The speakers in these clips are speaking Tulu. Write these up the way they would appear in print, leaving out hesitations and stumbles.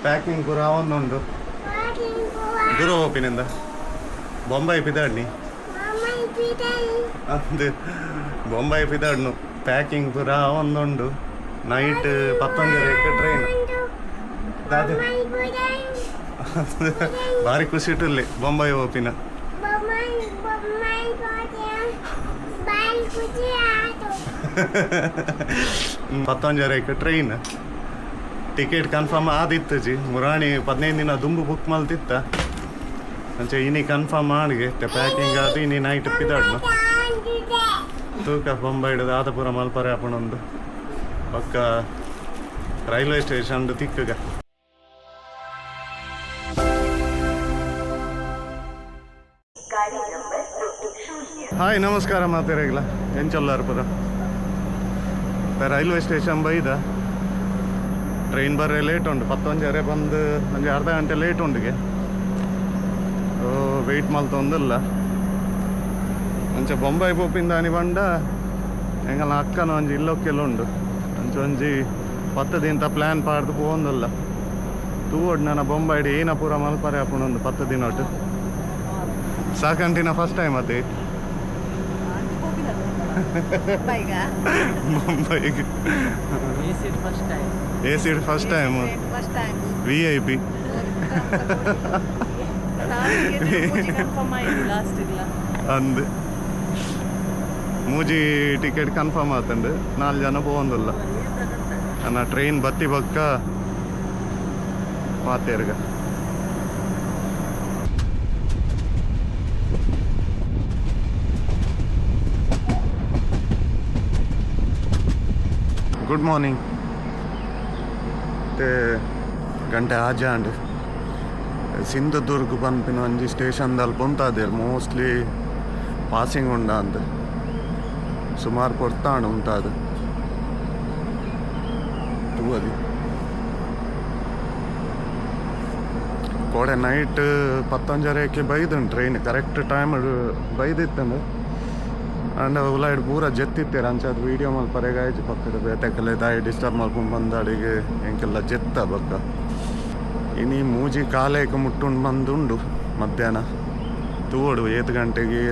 ಪ್ಯಾಕಿಂಗ್ ಪೂರ ಆವೊಂದುಂಡು. ದೂರ ಹೋಪಿನಿಂದ ಬೊಂಬಾಯಿ ಪಿದಾಡ್ನಿ ಅಂದ್, ಬೊಂಬಾಯಿ ಪಿದಾಡ್ನು. ಪ್ಯಾಕಿಂಗ್ ಪೂರ ಆವೊಂದುಂಡು. Night ಪತ್ತೊಂಜರೆಕ್ train. ದಾದೆ, ಭಾರಿ ಖುಷಿ ಇಟ್ಟುಲ್ಲೆ ಬೊಂಬಾಯಿ ಹೋಪಿನ. ಪತ್ತೊಂಜರೆಕ್ ಟ್ರೈನ್. ಟಿಕೆಟ್ ಕನ್ಫರ್ಮ್ ಆದಿತ್ತಜಿ. ಮುರಾಣಿ 15 ದಿನ ದುಂಬು ಬುಕ್ ಮಲ್ತಿತ್ತ. ಅಂಚೆ ಇನಿ ಕನ್ಫರ್ಮ್ ಆಂಡ್ಗೆ. ಪ್ಯಾಕಿಂಗ್ ಆದ್ ಇನಿ ನೈಟ್ ಪಿದಾಡ್ನು. ತೂಕ, ಬೊಂಬೈಡ್ ದಾದ ಪೂರ ಮಲ್ಪರೆ ಆಪುಂಡು. ಬೊಕ್ಕ ರೈಲ್ವೆ ಸ್ಟೇಷನ್ ತಿಕ್ಕುಗ. ಹಾಯ್, ನಮಸ್ಕಾರ ಮಾತೆರೆಗ್ಲ. ಎಂಚೊಲ್ಲಾರ್ ಪೂರ? ರೈಲ್ವೆ ಸ್ಟೇಷನ್ ಬೈದ. ಟ್ರೈನ್ ಬರ್ರೆ ಲೇಟ್ ಉಂಡು. ಪತ್ತೊಂಜರೆ ಬಂದು ಒಂಜಿ ಅರ್ಧ ಗಂಟೆ ಲೇಟ್ ಉಂಡುಗೆ. ವೆಯ್ಟ್ ಮಲ್ತೊಂದಿಲ್ಲ. ಅಂಚ ಬೊಂಬೈ ಪೋಪಿಂದಾನಿ ಪಂಡ ಎಂಕಲ್ನ ಅಕ್ಕನ ಒಂಜಿ ಇಲ್ಲೊಕ್ಕೆಲ್ಲ ಉಂಡು. ಅಂಚ ಒಂಜಿ 10 ದಿನದ ಪ್ಲ್ಯಾನ್ ಪಾಡ್ದು ಪೋವೊಂದುಲ್ಲ. ತೂವೊಡು ನನ ಬೊಂಬೈಡ್ ಏನ ಪೂರ ಮಲ್ಪರೆ ಆಪುಂಡು 10 ದಿನೊಟ್ಟು. ಸಾಕಂಟಿನ ಫಸ್ಟ್ ಟೈಮ್ ಅದೇ ಬೊಂಬೈಗೆ. First time. A seat first time. First time. VIP. Confirm ಆಯ್ತು ಲಾಸ್ಟ್ ಇಲ್ಲ. ಅಂದ್, ಮೂಜಿ ಟಿಕೆಟ್ ಕನ್ಫರ್ಮ್ ಆತಂಡು. ನಾಲ್ಕು ಜನ ಪೋವೊಂದುಲ್ಲ. ನನ್ನ ಟ್ರೈನ್ ಬತ್ತಿ ಬೊಕ್ಕ ಪಾತೆರ್ಗ. Good morning. ಮತ್ತೆ ಗಂಟೆ ಆಜಾಂಡ್. ಸಿಂಧುದುರ್ಗ್ ಪನ್ಪಿನ ಒಂಜಿ ಸ್ಟೇಷನ್ದಲ್ಲಿ ಉಂತಾದೆರ್. ಮೋಸ್ಟ್ಲಿ ಪಾಸಿಂಗ್ ಉಂಡ ಅಂದ್. ಸುಮಾರು ಪೊರ್ತಾಂಡ್ ಉಂತಾದ್. ತೂವದಿ. ಕೋಡೆ ನೈಟ್ ಪತ್ತೊಂಜರೆಕ್ಕೆ ಬೈದುಂಡು ಟ್ರೈನ್. ಕರೆಕ್ಟ್ ಟೈಮ್ ಬೈದಿತ್ತಂಡು. ಅಂಡ ಉಲಾಯ್ಡ್ ಪೂರ ಜೆತ್ತಿತ್ತೆರ್. ಅಂಚ ಅದು ವೀಡಿಯೋ ಮಲ್ಪರೆಗ್ ಆಯ್ಜಿ. ಪಕ್ಕದ ಬೇತೆಕಲೆ ದಾಯಿ ಡಿಸ್ಟರ್ಬ್ ಮಲ್ಪುಂಡು ಬಂದಾಡಿಗೆ ಎಂಕೆಲ್ಲ ಜೆತ್ತ. ಬೊಕ್ಕ ಇನಿ ಮೂಜಿ ಕಾಲೇಕ್ ಮುಟ್ಟುಂಡು ಬಂದುಂಡು ಮಧ್ಯಾಹ್ನ. ತೂವೊಡು, ಏತ್ ಗಂಟೆಗೆ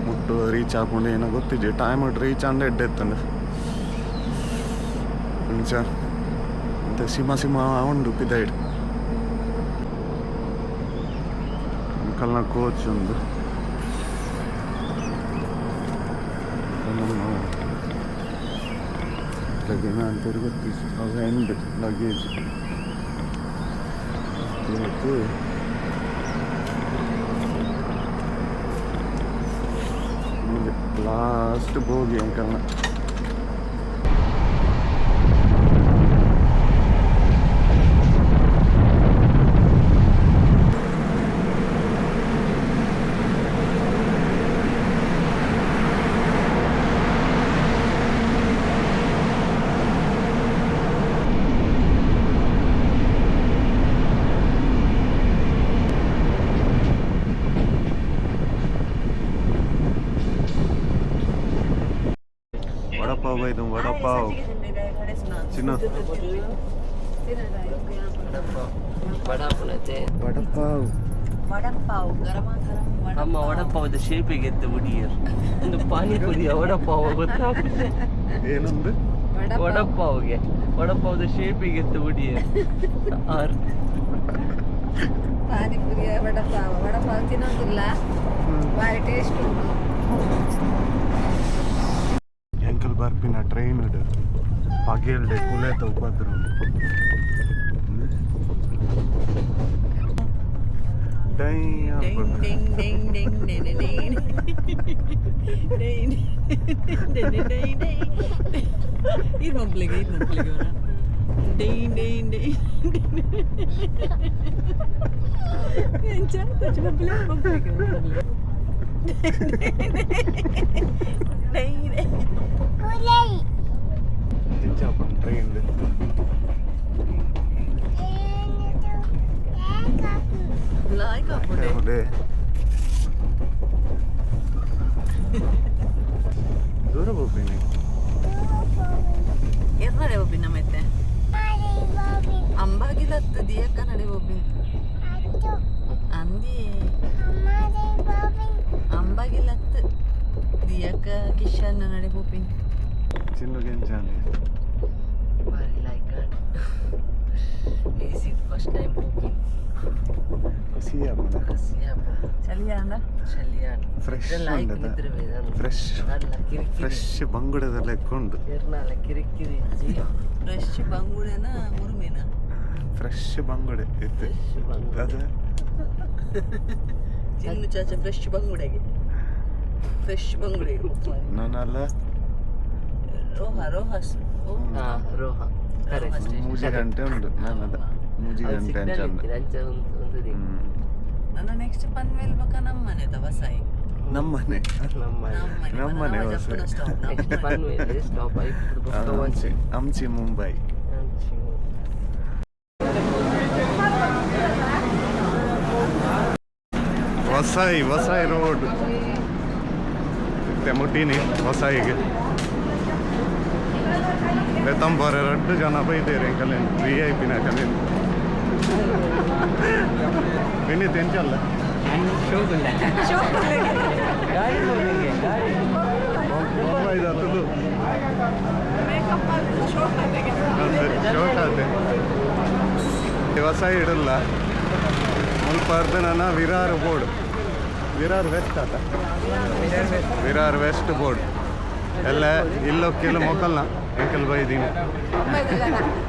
ಮುಟ್ಟು ರೀಚ್ ಆಪುಂಡು ಏನೋ ಗೊತ್ತಿಜ್ಜಿ. ಟೈಮ್ ರೀಚ್ ಆಂಡ ಎಡ್ಡೆ ಇತ್ತಂಡು. ಅಂಚ ಮತ್ತೆ ಸಿಮ ಸಿಮ ಉಂಡು ಪಿದೈಡ್. ಅಂಕಲ್ನ ಕೋಚ್ ಉಂದು. ನಮ್ಮ ಅಂತ ಗೊತ್ತಿಜ್ಜಿ. ಅವು ಎಂಡ್ ಲಗೇಜ್ ಇವತ್ತು. ಲಾಸ್ಟ್ ಬೋಗಿ ಅಂಕಲ್ನ. ವಡಪಾವ್ ಬೈದು, ವಡಪಾವ್ ಚಿನ್ನ. ವಡಪಾವ್. ವಡಪಾವ್, ಗರಮ ಗರಂ. ನಮ್ಮ ವಡಪಾವದ ಶೇಪಿಗೆ ಎತ್ತು ಹುಡಿಯರ್ ಒಂದು ಪಾನಿಪುರಿಯ ವಡಪಾವ ಗೊತ್ತಾಗ್ತದೆ. ಏನಂದು? ವಡಪಾವ್ಗೆ, ವಡಪಾವದ ಶೇಪಿಗೆ ಎತ್ತು ಹುಡಿಯರ್ ಆರ್. ಪಾನಿಪುರಿಯ ವಡಪಾವ್. ವಡಪಾವ್ ತಿನ್ನೋದಿಲ್ಲ, ಭಾರಿ ಟೇಸ್ಟ್ ಉಂಟು. ಎಂಕಲ್ ಬರ್ಪಿನ ಟ್ರೈನ್ ಪಗೇಲ್ಡೆ ಕುಲೇತ ಉಪದ್ರ ಉಂಡು. ಡೈ. Ding ding ding ding ding ding ding ding ding. ಈ ಮಂಪ್ಲಿಗೆ, ಈ ಮಂಪ್ಲಿಗೆ ಅವರ ಡೈನ್ ಡೈನ್ ಡೈನ್. ಎಂಚ ಮಂಪ್ಲಿ ಮಂಪ್ಲಿಗೆ. ಡೈನ್. ಟ್ರೈನ್ ಲಾಯ್ಕ್ ಹಾಕೊಂಡೆ. ದೂರ ಹೋಗ್ತೀನಿ. ಎರ್ನಡೆ ಒಬ್ಬಿನ ಮತ್ತೆ ಅಂಬಾಗಿಲತ್ತು ದಿಯಕ್ಕನ. ಪೋಪಿನ್ ಅಂದಿ ಅಂಬಾಗಿಲತ್ತು ದಿಯಕ್ಕ ಕಿಶನ್ ನಡೆ ಪೋಪಿನ್. ಚಿನ್ನು ಗೆಂಚಾನೆ. ಬಾರಿ ಲೈಕ್ ಎಸಿ. ಫಸ್ಟ್ ಟೈಮ್ ಪೋಪಿನ್. ಖುಷಿ ಆಪುಂಡ. ಖುಷಿ ಆಪುಂಡು. ಚಳಿ ಆಂಡ. ಚಳಿ ಆಂಡ್. ಫ್ರೆಶ್. ಲೈಕ್ ನಿದ್ರೆ. ಫ್ರೆಶ್. ಅಲ್ಲ, ಕಿರಿಕಿರಿ. ಫ್ರೆಶ್ ಬಂಗುಡೆದ ಲೆಕ್ಕ ಉಂಡು. ಎರ್ನಾಲ ಕಿರಿಕಿರಿ ಇಜ್ಜಿ. ಫ್ರೆಶ್ ಬಂಗುಡೆನ ಮುರುಮೇನ? ಫ್ರೆಶ್ ಬಂಗುಡೆ ಇತ್ತು. ಫ್ರೆಶ್ ಬಂಗುಡೆ. ಅದೇ. ಚಿನ್ನು ಚಾಚಾ ಫ್ರೆಶ್ ಬಂಗುಡೆಗೆ, ಫ್ರೆಶ್ ಬಂಗುಡೆಗೆ. ನಾನಲ್ಲ. ರೋಹ ರೋಹಸ್. ಹಾ, ರೋಹ, ಕರೆಕ್ಟ್. 3 ಗಂಟೆ ಉಂಟು ನನ್ನದ, 3 ಗಂಟೆ ಅಂಚ ಉಂಡು. ಅಂಚ ಒಂದು ಒಂದು ದಿನ. ನನ್ನ ನೆಕ್ಸ್ಟ್ ಪನ್ವೇಲ್ ಬಕ ನಮ್ಮನೆ ವಸಾಯಿ. ನಮ್ಮನೆ. ನಮ್ಮ ನಮ್ಮನೆ ವಸಾಯಿ. ನೆಕ್ಸ್ಟ್ ಪನ್ವೇಲ್ ಸ್ಟಾಪ್ ಆಯ್ತು ಬೊಕ್ಕ. ಅಂಚಿ ಅಂಚಿ ಮುಂಬೈ. ಅಂಚಿ. ವಸಾಯಿ, ವಸಾಯಿ ರೋಡ್ ಇತ್ತೆ ಮುಟ್ಟಿನಿ ವಸಾಯಿಗೆ. ಬೆತಂಬಾರೆ ರಡ್ಡು ಜನ ಬೈದೇರು ಎಂಕಲೇನು ವಿಐಪಿನ ಕಲೇನು. ವಿನೀತ್ ಎಂಚಲ್ಲ? ಗಾಡಿ ಹೋಗಂಗೆ ಗಾಡಿ. ಬೊಂಬೈದ ತುಳು ಶೋಕ್ ಆತೆ. ವಸಾಯಿ ಇಡಲ್ಲ ಮುಲ್ಪ ಅರ್ಧ ನನ್ನ ವಿರಾರ್ ಬೋರ್ಡ್, ವಿರಾರ್ ವೆಸ್ಟ್ ಆತ, ವಿರಾರ್ ವೆಸ್ಟ್ ಬೋರ್ಡ್ ಎಲ್ಲ ಇಲ್ಲೊಕ್ಕೆಲ್ಲ ಮೊಕಲ್ನ ಎಂಕಲ್ ಬೈದೀನಿ.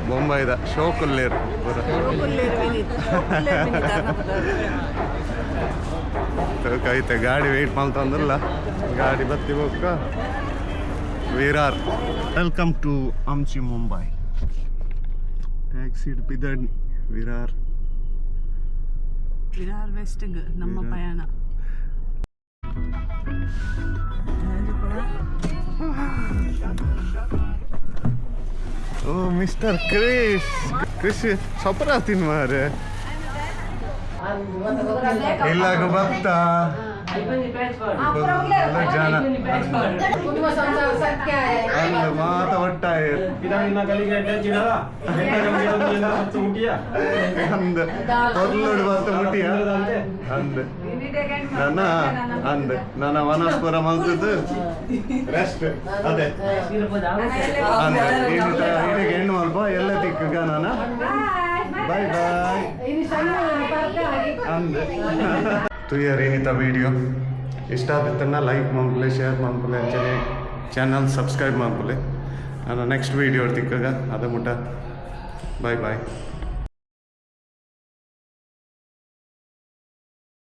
ಬೊಂಬೈದ ಶೋಕುಲ್ಲೇರು ಪೂರ. ಐತೆ ಗಾಡಿ ವೆಯ್ಟ್ ಮಾಡ್ತಂದ್ರಲ್ಲ, ಗಾಡಿ ಬತ್ತಿ ಬೊಕ್ಕ ವಿರಾರ್. Welcome to ಅಂಚಿ ಮುಂಬೈ. ಟ್ಯಾಕ್ಸಿ ಪಿದಡ್ನಿ ವಿರಾರ್. ವಿರಾರ್ ವೆಸ್ಟ್ ನಮ್ಮ ವಿರಾರ್. ಪಯಣ. ಓ ಮಿಸ್ಟರ್ ಕ್ರಿಶ್, ಕ್ರಿಶ್ ಸಪರಾ ತಿನ್ ಮಾರೆ. ಇಲ್ಲಾಗ ಬತ್ತ ಜನ ಅಲ್ಲ ಮಾತ ಒಟ್ಟಾಯ. ಅಂದ ಕೊರ್ಲೋಡು ಬತ್ತ ಮುಟ್ಟಿಯ ಅಂದ ನನ್ನ ಅಂದ ನನ್ನ ವನಸ್ಪರ ಮಲ್ತದ್ದು ರೆಸ್ಟ್ ಅದೇ ಅಂದ. ಇಡೀ ಹೆಣ್ಣು ಅಲ್ಪ ಎಲ್ಲ ತಿಕ್ಕ ನಾನ. ಬಾಯ್ ಬಾಯ್ ಅಂದ. ತುಯ್ಯರ್ ಏನಿತ್ತ ವಿಡಿಯೋ ಇಷ್ಟ ಆದಿತ್ತನ್ನ ಲೈಕ್ ಮನ್ಪುಲೆ, ಶೇರ್ ಮನ್ಪುಲೆ, ಅಂಚನೆ ಚಾನಲ್ ಸಬ್ಸ್ಕ್ರೈಬ್ ಮನ್ಪುಲೆ. ನಾನು ನೆಕ್ಸ್ಟ್ ವೀಡಿಯೋ ತಿಕ್ಕಗ. ಅದ ಮುಟ್ಟ ಬಾಯ್ ಬಾಯ್.